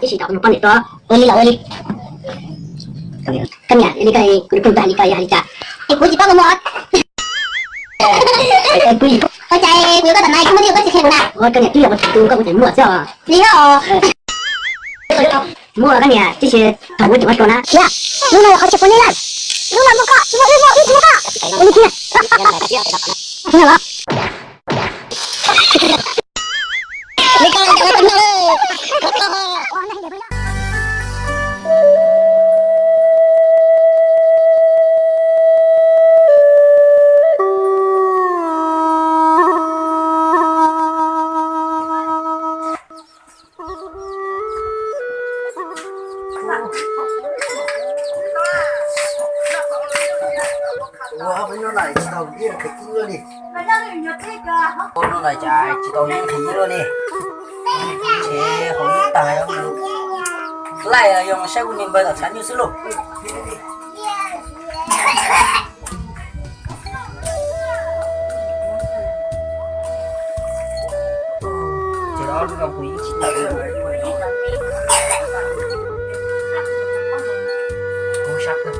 Tib si tau kuv mus poj niam rau. Ua li los ua li. Koj niam, li koj, kuv phooj ywg hais li ko yog hais li cas? Es kuv tsis paub koj muaj. Ua cas kuv yuav koj tam na, koj muaj twj ywm koj tsis qhia kuv na? Koj niam, twb yog kuv tus koj kuv tseem muaj xwb os. Li os. Muaj koj niam, tib si thaum kuv tseem ua hluas na. Lub no yog qhov chaw poj niam lawm. Lub no muaj koj, tsis muaj wb, muaj wb tsis muaj koj. Ua li thiab. Li koj los cas ua tus no li. Ua, peb hnub no tsis tau ib qhov ib luaj li. Peb hnub no cas tsis tau ib qhov ib luaj li. Ces hauv ib tag laij los yog saib kuv niag npawg tom tshav nyuj xwb lauj. Ces ob lub no kuv yeej tsis tawm li. Kuv sab kawg.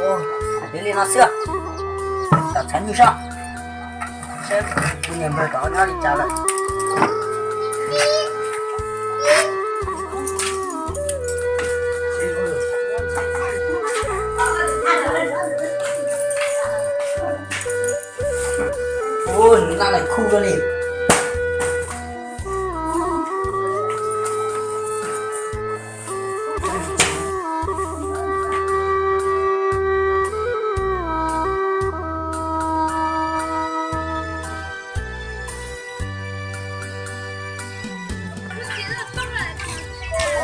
Ua, li no xwb. Tom tshav nyuj sab. Saib kuv niag npawg tom nyob li cas lawm. Ua, nws naj laim khuj luaj li.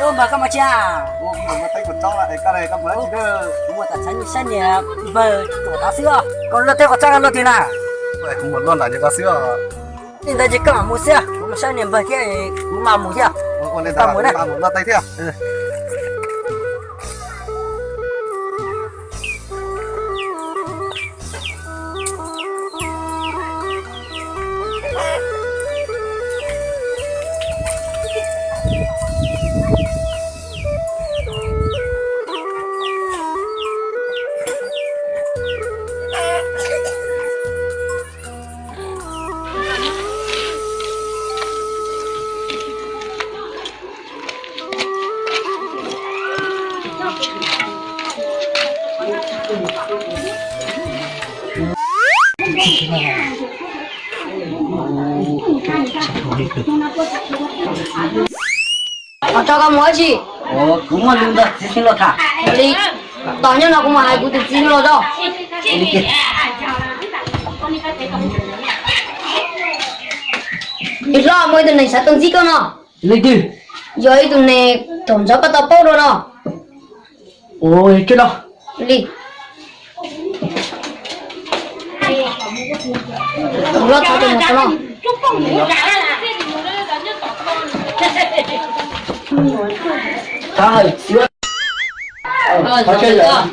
Ua, npawg koj mus tsis? Kuv mus teb kuv tsob es koj, koj mus tsis? Kuv mus tom tshav nyuj saib niam npawg tuam tod xwb os. Koj luaj teb koj tsob luaj twg na? Kuv mus luaj ntawm koj xwb os. Li ntawd ces koj mam mus xwb, kuv mus saib niam npawg thiab, kuv mam mus thiab. Ua li ntawd koj mus na, mus luaj teb thiab. Ho tso koj mus ua dab tsi? Kuv muaj lus nrog txiv xeev laus tham. Ua li, tos nyob no kuv mam hais kuv tus txiv xeev laus tso. Yawg hlob, muaj ib tug neeg xav tuaj ntsib koj no. Leej twg? Yog ib tug neeg thaum ntxov koj tau paub dua no. Ua, tso no. Li. Tus hlob txhob tus mus tso no. Thov hawm txiv, thov txhawb yawm.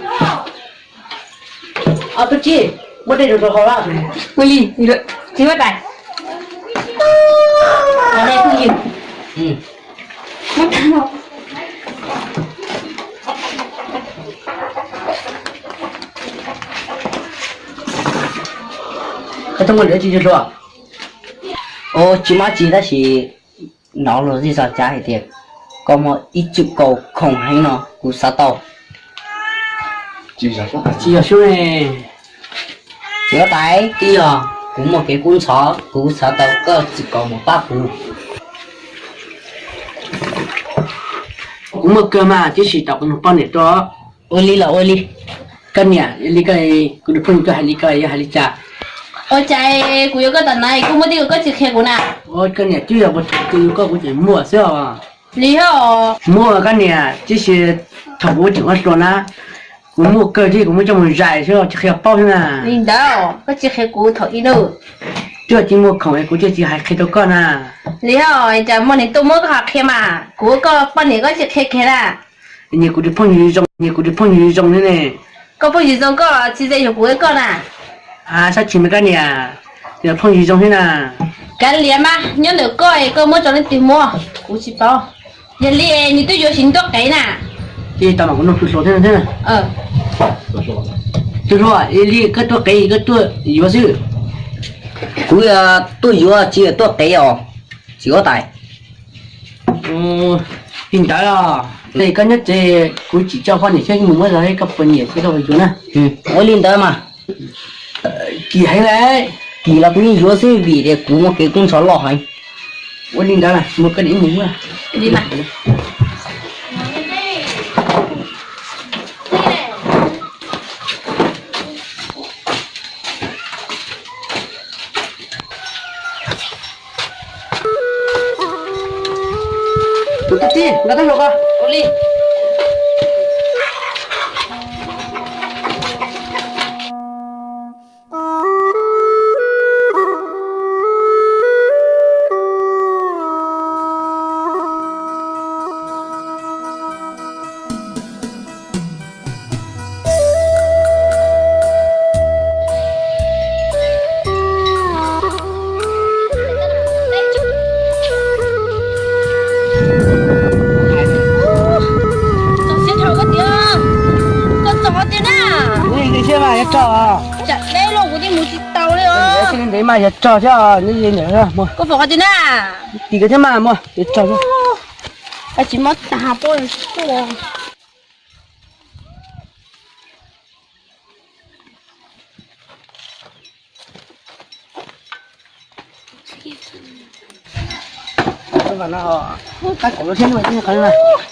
Ob tug tsis muaj dej rau rau haus lawm. Ua li, txiv huab tais. Koj twb muaj lwm tsis hluas? Ua, tsis muaj tsi tab sis hnov luag zej zog cav hais tias koj muaj ib txwm kaus khoom heev no kuv xav tau. Tsis yog sub ne. Txiv huab tais, twb yog kuv muaj kev kub ntxhov, kuv xav tau koj txwm kaus mus pab kuv. Kuv muaj kawg mas, tib si tau kuv mus poj niam rau. Ua li los ua li. Koj niam, li koj, kuv tus phooj ywg koj hais li ko yog hais li cas? Ua cas kuv yuav koj tam na kuv muaj twj ywm koj tsis qhia kuv na? Ua, koj niam, twb yog kuv tus koj kuv tseem muaj xwb os. Li hos. Muaj koj niam, tib si thaum kuv tseem ua hluas na, kuv muaj kawg thiab kuv muab coj mus zais xwb tsis qhia paub xwb na. Li ntawd koj tsis qhia kuv thaum ub na. Twb yog tsis muaj khoom es kuv thiaj tsis hais qhia rau koj na. Li hos, cas muaj neeg tuaj muab koj ho qhia mas, kuv ua koj poj niam koj tsis qhia kiag na. Nyias kuv tus phooj ywg zoo, nyias kuv tus phooj ywg zoo thiab ne. Koj phooj ywg zoo koj tsis ze yog kuv ua koj na. Sab tsis mas koj niam, Yog phooj ywg zoo thiab na. Kav liam mas, nyob ntawm koj es koj muab rau leej twg muab, kuv tsis paub. Yog li nws twb yuav tsis tuaj qev na. Ces tau mas kuv nug tus hluas thiab thiab. Tus hluas, li koj tuaj qev koj tuaj yuav xwb? Kuv tuaj yuav tsis tuaj qev os, txiv huab tais. Li ntawd los, koj nyob tsev kuv tsim tso poj niam thiab mus muab zog thiab koj poj niam thiab koj yuav na. Ua li ntawd mas. Kim heev lawm. Kim los kuv yeej yuav xwb vim tias kuv muaj kev kub ntxhov loj heev. Ua li ntawd mus koj niam mus. Tus tij, nqa tau los ko. Ua li. Txog siab dhau koj tiag, koj txog qhov twg na? Kuv siab mas yuav tso. Tsam deb los kuv yeej mus tsis tau li os. Siab ntev mas yuav tso thiab, koj foom qhov twg na? Tim koj thiab mas muaj yuav tso. Tsis mob tag pob tuaj.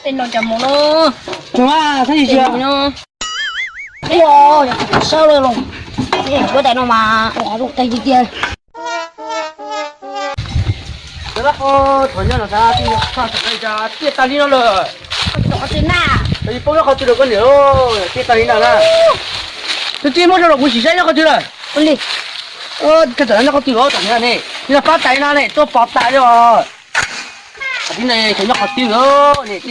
Tej no cas mus no. Tsis, sab los, kuv tais no mas ua tag tiag. Thaum nyob no tiaj tag li no lawm. Poob nyob qhov twg lawm koj niam, tiaj tag li no na. Tus tij muab rau los kuv sim saib nyob qhov twg lawm. Koj txawm nyob qhov twg los tam sim no ne, nim no pab tais no ne tuaj pov tas li os. Qhov twg ne, nyob qhov twg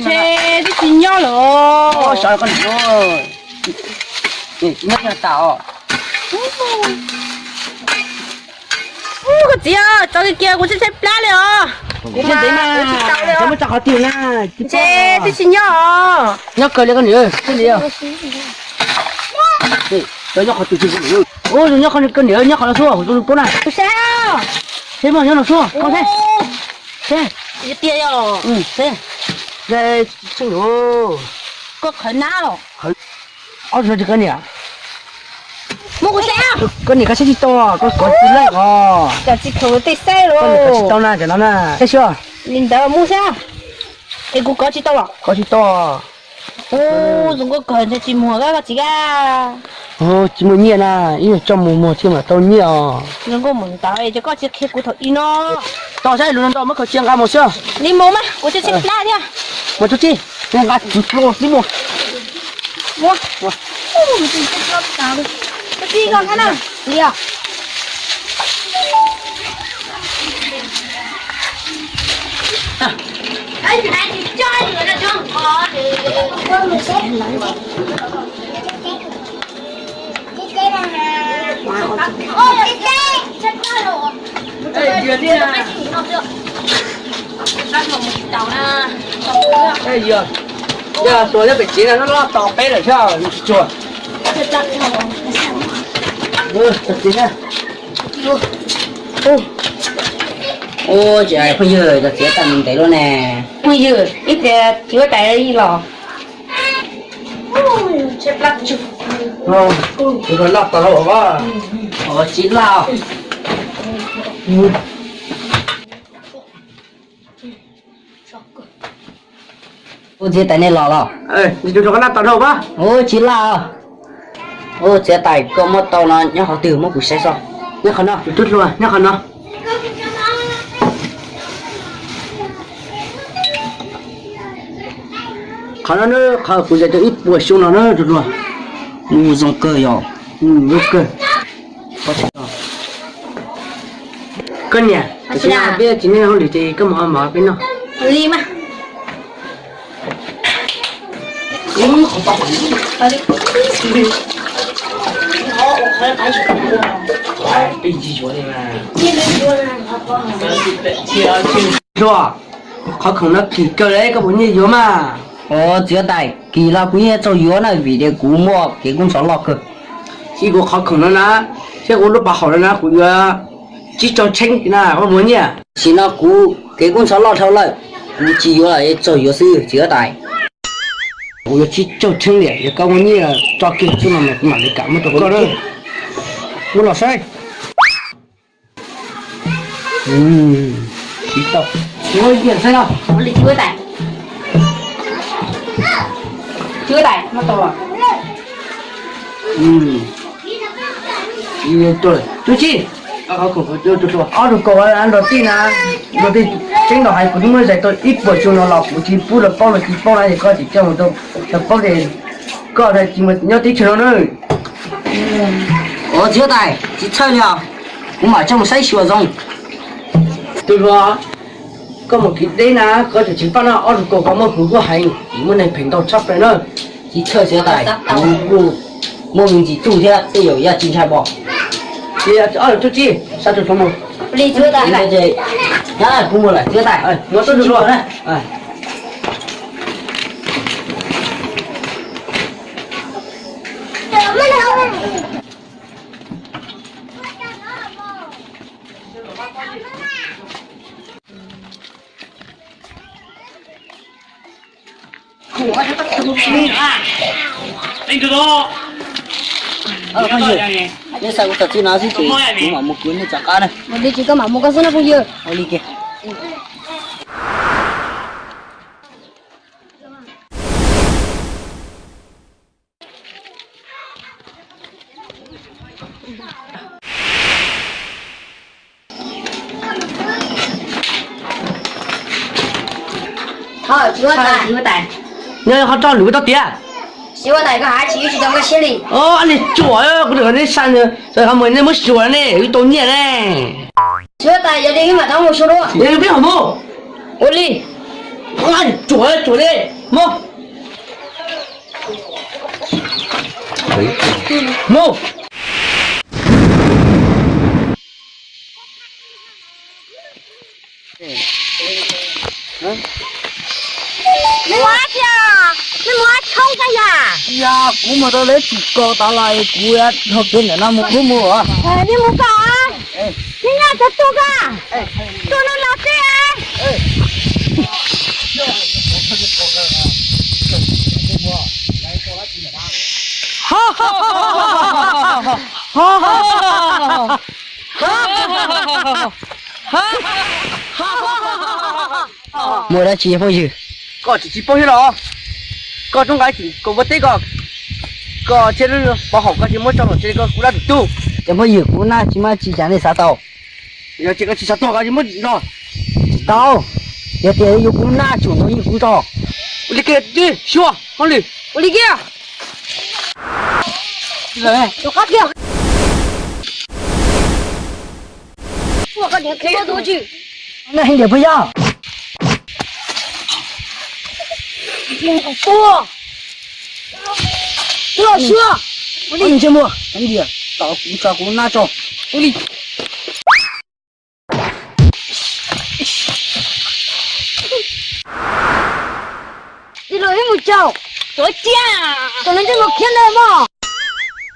ne? Twb tsis nyob lawm. Sawv koj niam, nyob tas os. Koj txiv, tso kiag kiag kuv tshaib tshaib plab li os. Kuv mas kuv tsis tau li os. Ntshe twb tsis nyob os. Nyob kawg li koj niam, twb li os. Nyob qhov twg, nyob qhov, koj niam nyob qhov no xwb, kuv tus pub na. Kuv saib, seb mas nyob no xwb, koj saib. Seb, tiag yog. Seb, koj qhawv nab los? Ob tug koj niam. Muab kuv saib. Koj niam koj saib tsis tau, koj kov tsis laij os. Cas tsis khaws tej saib los? Koj niam kov tsis tau na, cov no na. Saib xwb. Li ntawd mus saib. Es kuv kov tsis tau los? Kov tsis tau. Ub, zoo nkauj kawg ntshe tsis muag koj txiv a. Tsis muaj nyiaj na, ib nyuag tso mus muag thiaj mam tau nyiaj os. Zoo nkauj mus ntawd es koj tsis qhia kuv thaum ub no. Tau saib lus no ntau muab khaws cia nqa mus xwb. Li mus mas kuv tshaib tshaib plab thiab. Mus tus tij, nqa tus plo xwb mus. Mus. Tus tij koj na. Li os. Yog tuag nyob pem tsev no loj tos peb lawm thiab tsis tsuag. Ua cas phooj ywg, cov txiav tag ntev lawm ne. Phooj ywg, ib pliag txiv huab tais los. Loj tas lawm, tsis loj. Ua txiav tais nej los los? Ua tsis loj. Ua txiav tais koj muab tau no nyob qhov twg muab kuv saib so. Nyob qhov no, nyob qhov no. Qhov no na, qhov kuv zais tau ib puas xyoo no na tus hluas. Mus zoo kawg yog. Zoo kawg. Koj niam, peb tsis nyob hauj lwm ces koj mus ua mov peb noj. Li mas. Hluas, qhov khoom no kim kawg li, koj puas nyiam yuav mas? Ua txiv huab tais, kim los kuv yeej txaus yuav na, vim tias kuv muaj kev kub ntxhov loj kawg. Ib, kuv qhov khoom no na, thiab kuv lub pas haum no na, kuv yuav tsib caug tsheeb na, koj puas nyiam? Tam sim no kuv kev kub ntxhov loj dhau lawm, kuv tsis yuav, txaus yuav xwb txiv huab tais. Kuv yuav tsib caug tsheeb li, yog koj muaj nyiaj tso kiag xwb no mas kuv mam li kam muab rau koj na. Muab los saib. Tsis tau. Ua li txiv huab tais. Txiv huab tais, muab tau los. Tub Tsib, ob tug kaus nrog tij na, nrog tij tseeb los hais kuv twb muab zais tau ib puas xyoo no los kuv tsis pub lawv paub los tsis paub na, es koj tsis coj mus rau lawv paub ces koj tsis mus nyob teb chaws no na. Ua txiv huab tais, tsis txhawj li os, kuv mam coj mus saib xyuas zoo. Tus hluas, koj mus kev deb na, koj tseem tsis pab no, ob tug kaus koj muab hwv kuj heev, muaj neeg phem ntau tshaj plaws na. Tsis txhawj txiv huab tais, kuv kuj muaj me ntsis txuj thiab tej zaum yaj tsis ntshai pom. Tub Tsib, sab tus hluas mus. Kuv mus lawm txiv huab tais. Nej xa kuv tom txij no xwb ces kuv mam mus kwv nej rov qab na. Ua li ces koj mam mus koj xwb na phooj ywg. Ua li kiag. Nyob qhov roj lwm tau tias. Txiv huab tais, koj hais tsis tsis tau nkaj siab li. Os, nej ruam, kuv twb kom nej xa, nej muab suav ne, wb tau nyiaj ne. Txiv huab tais, yog li wb mam tau mus xyuas dua. Yog li peb mam mus. Ua li. Ruam, ruam li. Mus. Mus. Muab thiab, nej muab tshoob koj yam. Yog kuv mus rau lawv tsis kos tas los kuv dhau kev ntawm no mus, kuv mus. Nej mus koj, nej nyob cov tuaj koj, tuaj no los teb. Muaj dab tsi phooj ywg? Koj tsis tsis paub thiab los? Koj rub nqa tsis kom ua teb koj, koj thiab lub pov haum koj tsis muab tso kom tsev koj kuv dab tus tub. Cov phooj ywg, kuv nab tsis muaj tsi cas nej xav tau? Yog tias koj tsis xav tau koj tsis muab tso. Tsis tau. Yog tias yuav kuv nab tsum nrog yij kuv tso. Ua li kiag, xyuas hauj lwm. Ua li kiag. Ua koj niam khev ua tus tsis. Nab heev diam phooj ywg. Ua, ua xyuas. Ua li ntsej muag heev diam, tom kuv tso kuv nab tso. Ua li. Tij laug, wb mus caum. Caum cia. Caum los ntsej muag khiav ntawd mog.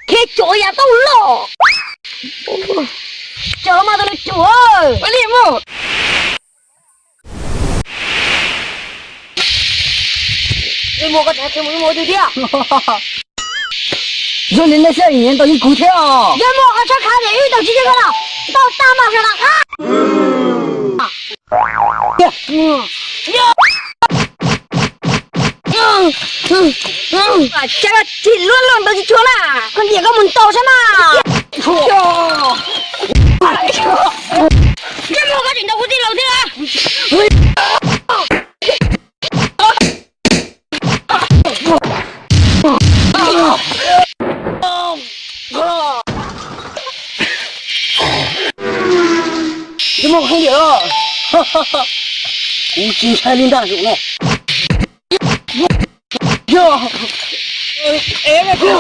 Khiav caum yam tau loj. Caum los mas tau los caum. Ua li mus. Zoo li nej xav nyiam tau yeej kuv thiab os. Yog muaj qhov tshab khav ces wb tau tsis yeej koj los tau tag mas sawv daws qab. Cas tsis luaj luaj ntau tsis tshua na. Koj niam koj mus ntaus saib mas. Koj mus koj tseem ntaus kuv tij laug thiab. Ntsej muag heev diam, kuv tsis ntshai li ntag zaum no. Yog, es, kuv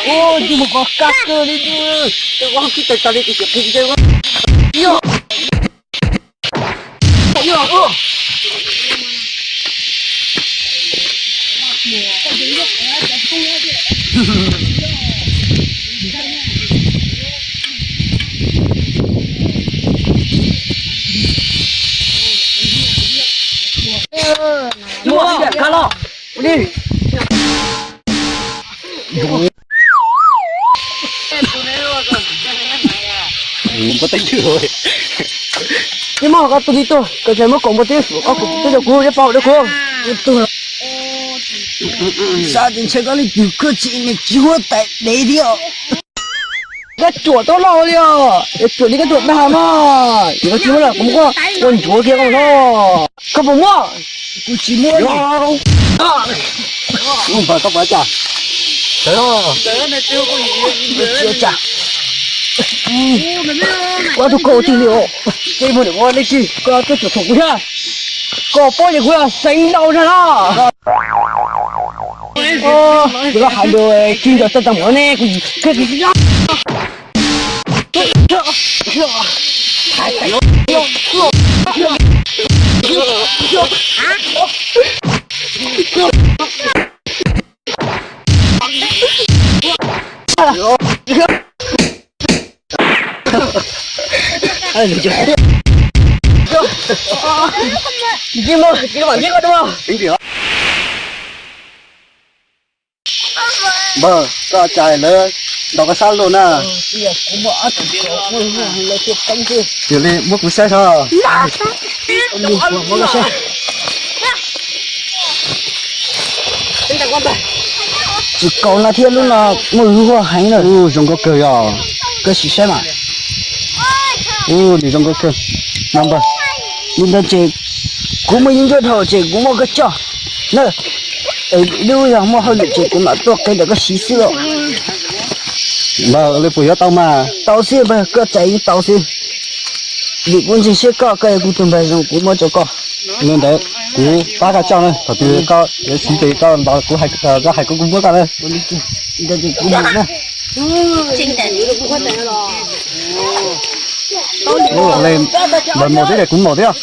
Ua, tus mus koj kab kawg li tus. Ua, kib tais tas li tus xyov qhia ua. Ua, kab los. Ua li. Ib mog koj tus li tuaj, koj tseem muab kaum npua tib, koj kuv twb rau kuv ib pau rau kuv. Sab tseem ntshe koj leej twg koj tsis niam tsis huab tais dev thiab. Koj ruam tau loj li os, ruam li koj ruam dag mas. Yog koj tsis muab los kuv muab koj ua ntsuav kiag koj los. Koj puas muab? Kuv tsis muab. Npawg koj puas cas? Sawv los. Tsis ua cas. Koj tus koj ua twg li os? Koj ua leej twg? Koj tuaj cuam thoom kuv thiab. Koj paub ces kuv yog xeev laus na. Kuv los hais lus tsis nco txaj tag npaum ne, kuv Npawg, koj cas lawv ntaus koj sab luaj na. Yog li muab kuv saib seb. Tsis kaus no thiab lub no muaj hwj huam heev na. Zoo nkauj kawg yog. Koj sim saib mas. Nws zoo nkauj kawg. No npawg, li ntawd ces kuv muaj yeeb ncuab dhau ces kuv muab koj coj na. Es lub yog muaj hauj lwm ces kuv mam tuaj qhia ntawm koj siv xwb os. Npawg, li puas yuav tau mas? Tau xwb npawg, koj txais yeej tau xwb. Vim kuv ntseeg siab koj, koj yog kuv tus npawg zoo kuv muab rau koj. Li ntawd kuv pab koj coj na, thaum twg koj yuav siv ces koj ntaus kuv, koj hais kuv, kuv muab koj na. Npawg maum thiab, kuv maum thiab.